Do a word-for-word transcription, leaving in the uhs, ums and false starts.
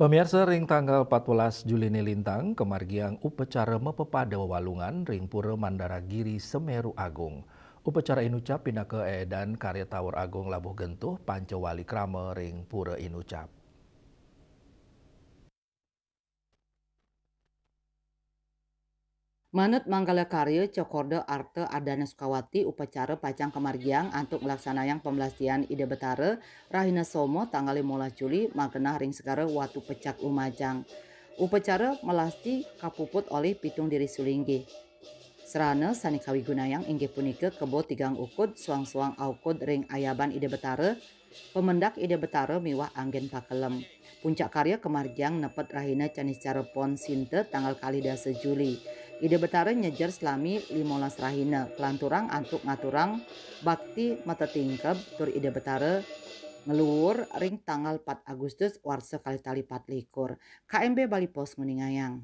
Pamiarsa, ring tanggal empat belas Juli nilintang kamargiang upacara mapepada wewalungan ring Pura Mandaragiri Semeru Agung. Upacara inucap pinaka eedan karya Tawur Agung Labuh Gentuh panca wali krama ring Pura Inucap. Manut manggala karya Cokorda Arta Ardana Sukawati, upacara pacang kamargiang antuk nglaksanayang pamlastian Ida Betara rahina Soma tanggal limolas Juli magenah ring Segara Watu Pecak Lumajang. Upacara melasti kapuput olih pitung diri sulinggih. Sarana sane kawigunayang inggih punika kebo tigang ukud, suang-suang aukud ring ayaban Ida Betara, pamendak Ida Betara miwah anggen pakelem. Puncak karya kamargiang nepet rahina Caniscara Pon Sinta tanggal kalih dasa Juli. Ida Betara nyejer selami limolas rahina, kalanturang antuk ngaturang bakti matetingkeb tur Ida Betara ngluur ring tanggal empat Agustus warsa kalih tali patlikur. K M B Bali Post nguningayang.